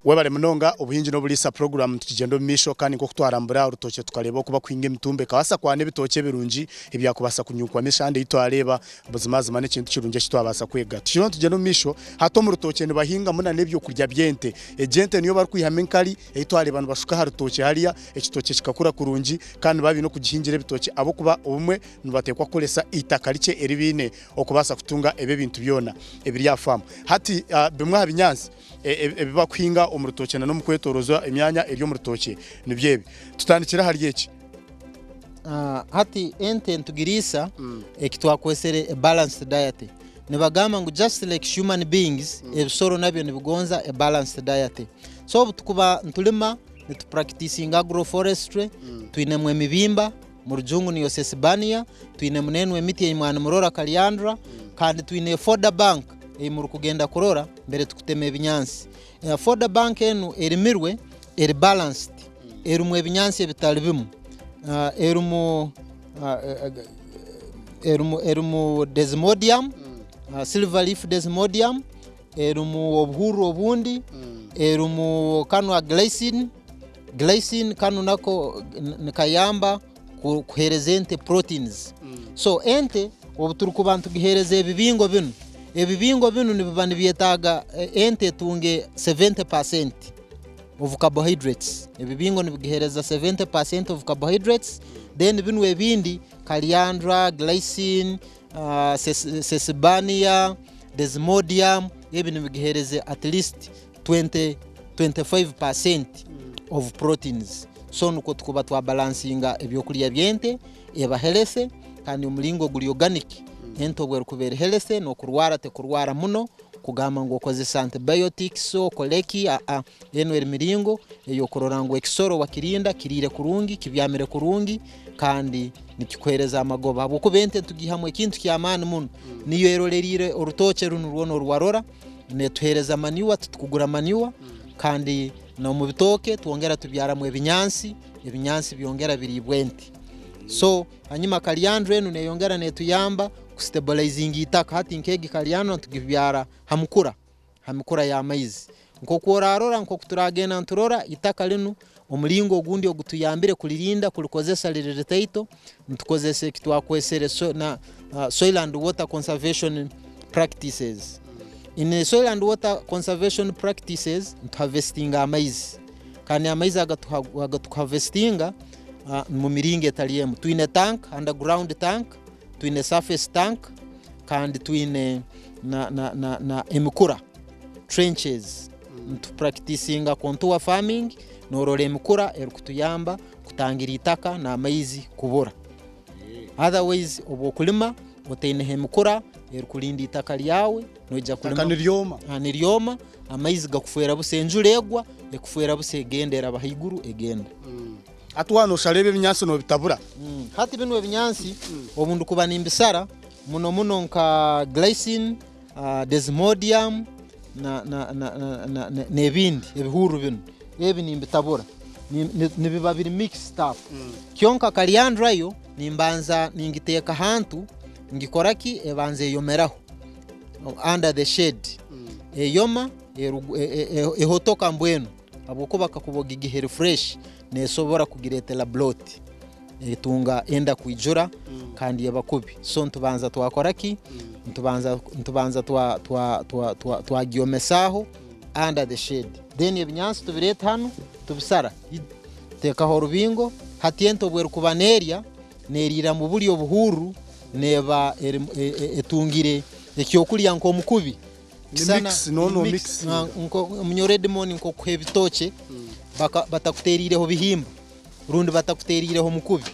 Webare munonga Obuhingi n'Oburiisa puroguraamu nitugigyenda omu maisho kandi nk'oku twarambura orutookye tukareeba oku bakuhinga emitumba ekabaasa kwana ebitookye ebirungi ebyakubaasa kunyunkwamu eshande ei twareeba buzimazima n'ekintu kirungi eki twabaasa kwega. Tukiriyo nitugyenda omu maisho hati omu rutookye nibahingamu na n'ebyokurya by'ente. Egi ente niyo barikwihamu enkari ei twareeba nibashuka aha rutookye hariya ekitookye kikakura kurungi kandi nibaba baine okugihingira ebitookye ahabw'okuba obumwe nibateekwa kukoresa eitaka rikye eri baine okubaasa kutunga ebi ebintu byona ebiri aha faamu. Hati bimwe aha binyaatsi Ebi barikuhinga omu rutookye nana omu kwetoroza emyanya eri omu rutookye nibyo ebi. Tutandikire ahari eki. Hati ente nitugiriisa eki twakwesere a balanced diet. Nibagamba ngu just like human beings, ebisoro nabyo nibigonza a balanced diet. So obu tukuba nitulima nitu practicinga agroforestry, twinemu emibimba, mu rujungu niyo sesbania, twinemu n'enu emiti ei mwanimurora calliandra, kandi twine fodder bank ei murukugenda kurora mbere tukutema ebinyansi. Fodder bank enu erimirwe eri balanced, erimu ebinyansi ebitali bimu, erimu erimu erimu desmodium, silver leaf desmodium, erimu obuhurru obundi, erimu kanu glycine, Glycine kanu nako nikayamba kuhereza ente proteins. So ente obu turikuba nitugihereza ebibingo binu, ebibingo binu nibiba nibyetaaga ente etunge 70% of carbohydrates. Ebibingo nibigihereza 70% of carbohydrates then binu ebindi coriander, glycine, sesbania, desmodium ebi nibigihereza at least 20, 25% of proteins so nukwo tukuba twa balansinga ebyokulya by'ente eba healthy kandi omulingo guri organic ente obu erikuba eri healthy nokurwara tekurwara muno kugamba ngu okozese antibiotics okole ki aa enu eri miringo eyokurora ngu ekisoro wakirinda kiriire kurungi kibyamire kurungi kandi nikikuhereza amagoba habwokuba ente nitugihamu ekintu kyamaani muno niyo eroleriire orutookye runu rwona oruwarora. Netuheereza manure titukugura manure kandi n'omu bitooke twongera tubyaramu ebinyaatsi, ebinyaatsi byongera biriibwa ente. So hanyuma kaliandra enu neyongera netuyamba kusitebulaizinga itaka hati nk'egi kaliandra nitugibyara ha mukura, ha mikura y'amaizi. Nk'oku orarora nk'oku turagenda niturora itaka linu omulingo ogundi ogutuyambire kuririnda kurikozesa riri ritaito nitukozesa eki twakwesere soil and water conservation practices. In soil and water conservation practices nituhavesitinga amaizi kandi amaizi aga tukuhavesitinga omu miringo etari emwe. Twine tank, underground tank, twine surface tank kandi twine na emikura trenches. Nitupurakitisinga contour farming norora emikura erikutuyamba kutangira itaka n'amaizi kubura. Otherwise obu okulima otaineho emikura erikurinda itaka ryawe noija kulima Itaka niryoma. Niryoma, amaizi gakufeera busa enjura egwa ekufeera busa egenda eraba haiguru egenda. Hati waaba noshara ebi ebinyaatsi nobitabura? Hati binu ebinyaatsi obu ndikuba nimbisara muno muno nka glycine, desmodium n'ebindi ebihurru binu, ebi nimbitabura nibiba biri mixed up. Kyonka coriander yo nimbanza ningiteeka ahantu ngikora ki ebanza eyomeraho under the shade, eyoma ehotoka mbwenu habwokuba kakuba ogigiha eri fresh nesobora kugireetera bloat. Etunga enda kwijura kandi eba kubi. So nitubanza twakora ki? Nitubanza nitubanza twa twa twa twa twagyomesaaho under the shade. Then ebinyaatsi tubireeta hanu tubisara, tuteekaho orubingo, hati ente obu erikuba neerya, neeriira mu buri obuhurru, neeba eri etungire ekyokurya nk'omukubi. Ni mix, no no mix. Omunyoro Edmond nk'okuha ebitookye batakuteeriireho bihimba. Rundi batakuteeriireho mukubi,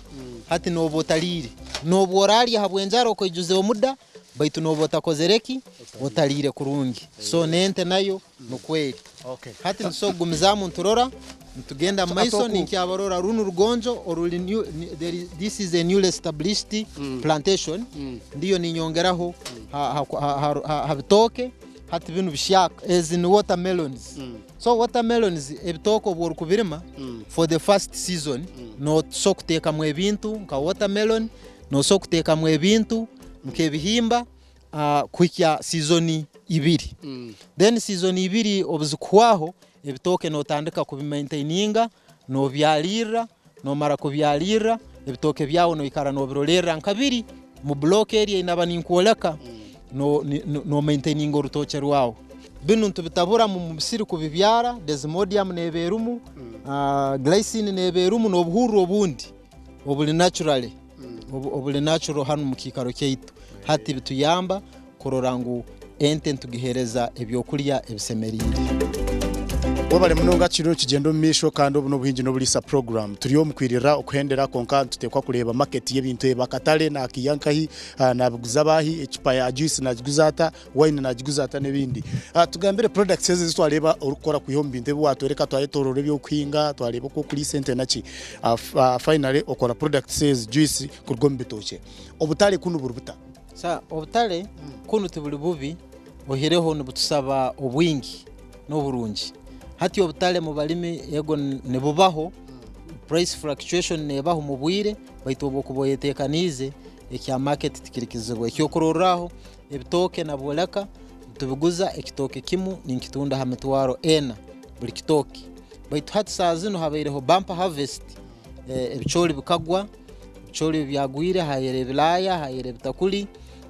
hati nooba otaliire. Noobu oraarya habw'enjara okaijuza omuda, baitu nooba otakozere ki? Otaliire kurungi. So n'ente nayo nukwo eri. Hati nitusobora kugumizaamu niturora, nitugenda mu maiso, ninkyabarora runu rugonjo oruri new, there is, this is a newly established plantation, ndiyo ninyongeraho ha, ha, ha, ha, ha bitooke, hati binu bihyaka. Ezi ni watermelons. So watermelons ebitooke obu orikubirima for the first season nosobola kuteekamu ebintu nka watermelon, nosobola kuteekamu ebintu nk'ebihimba kuhikya season ibiri. Then season ibiri obu zikuhwaho, Ebitooke nootandika kubimaintaininga, noobyalirra, noomara kubyalirra, ebitooke byawe noikara noobirolerra nka biri mu bulooka eri ei naba ninkwoleka, noomaintaininga orutookye rwawe. Binu nitubitabura omu musiri kubibyara, desmodium neeba erimu, glycine neeba erimu n'obuhurra obundi oburi naturally, oburi natural hanu omu kiikaro kyaitu. Hati bituyamba kurora ngu ente nitugiheereza ebyokurya ebisemeriire. Webale munonga kiriyo nikigyenda omu maisho kandi obu n'obuhingi n'oburiisa program. Turi omu kwirira okuhendera kwonka nituteekwa kureeba market y'ebintu ebi. Akatare nakiiha nkahi, nabiguza baahi, ecupa ya juice nagiguza ata, wine nagiguza ata n'ebindi. Tugambire products ezi ezi twareeba orikukora kwiha omu bintu ebi watworeka twayetoorora eby'okuhinga, twareeba oku orikuriisa ente naki. Finally okora products ezi juice kuruga omu bitookye. Obutare kunu buri buta? Sa obutare kunu tiburi bubi oihireho nibutusaba obwingi n'oburungi. Hati obutare mu barimi ego nibubaho, price fluctuation nebaho omu bwire baitu obu okuba oyetekaniize ekya market tikiri kizibu. Ekyokurorraho ebitooke nabworeka nitubiguza ekitooke kimu ninkitunda ha mitwaro ena buri kitooke baitu hati saaha zinu habaireho bumper harvest, ebicoori bikagwa. Ebicoori obu byagwire haayera ebilaaya, haayera ebitakuri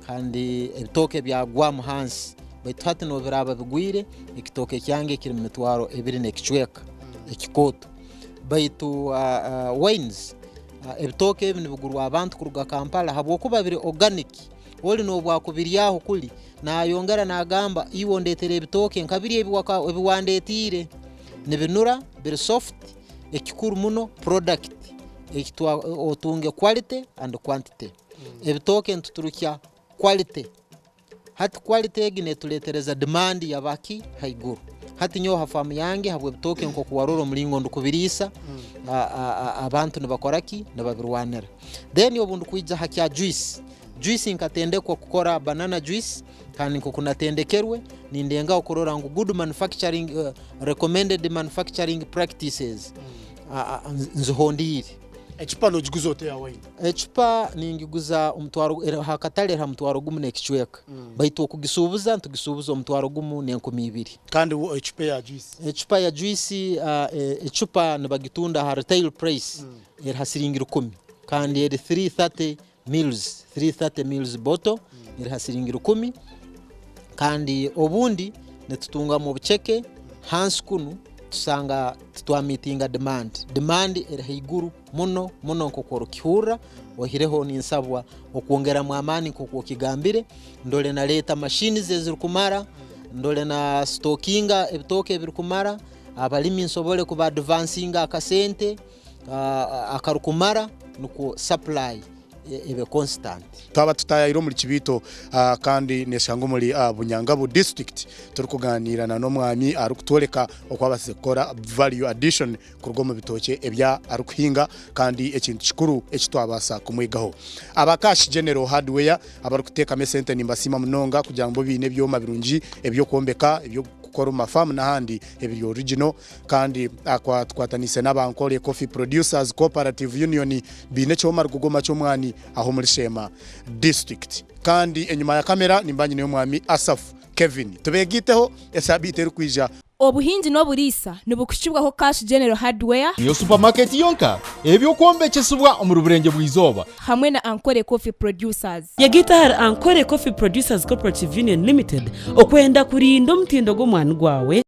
kandi ebitooke byagwamu hansi. Baitu hati n'obu biraaba bigwire, ekitooke kyange kiri mu mitwaro ebiri n'ekicweka ekikooto. Baitu wines, ebitooke ebi nibigurwa abantu kuruga Kampala habwokuba biri organic, oli n'obu akubiryaho kuli, naayongera naagamba iwe ondeetere ebitooke nka biri ebi wandeetiire. Nibinura, biri soft, ekikuru muno product. Otunge quality and quantity. Ebitooke nituturukya quality, hati quality egi neturetereza demand yaba ki haiguru. Hati nyowe ha faamu yange habw'ebitooke nk'oku warora omuringo ndikubiriisa, abantu nibakora ki, nibabirwanira. Then obu ndikwija ha kya juice, juice nkatendekwa kukora banana juice kandi nk'oku natendekerwe nindengaho kurora ngu good manufacturing, recommended manufacturing practices nzihondiire. Ecupa nogiguza ota eya wine? Ecupa ningiguza omutwaro, aha katare eri ha mutwaro gumu n'ekicweka baitu okugisuubuza nitugisuubuza omutwaro gumu n'enkumi ibiri. Kandi ecupa eya juice? Ecupa ya juice, ecupa nibagitunda aha retail price eri ha siringi rukumi kandi eri 330 mils, 330 mils bottle eri ha siringi rukumi kandi obundi nitutungamu obuceke hansi kunu tusanga titwamitinga demand, demand eri haiguru muno muno nk'oku orikukihurra oihireho ninsabwa okwongeramu amaani nk'oku okigambire ndore naleeta machines ezirikumara, ndore na sitokinga ebitooke ebirikumara, abalimi nsobole kuba advancinga akasente akarikumara nikwo supply ebe constant. Twaba tutaayaire omuri Kibiito kandi neshanga omuri Bunyangabu district turikuganiira na n'omwami arikutworeka oku abaasize kukora value addition kuruga omu bitookye ebi arikuhinga kandi ekintu kikuru eki twabaasa kumwegaho. Aba Cash General Hardware abarikuteekamu esente nimbasiima munonga kugira ngu bo baine ebyoma birungi eby'okwombeka, eby'okukora omu mafaamu n'ahandi ebiri original. Kandi tukwatanise n'aba Ankole Coffee Producers Cooperative Union baine ekyoma rugogoma ky'omwani aho omuri Sheema District. Kandi enyima ya kamera nimba nyineyo Mwami Asaph Kevin. Tubegaiteho esaabiiti erikwija. Obuhingi n'oburiisa nibukuhikibwaho Cash General Hardware. Niyo supamaketi yonka ey'eby'okwombekyesibwa omuri Burengyerwa-izooba. Hamwe na Ankole Coffee Producers. Yegaita ahari Ankole Coffee Producers Cooperative Union Limited okwenda kurinda omutindo gw'omwani gwawe.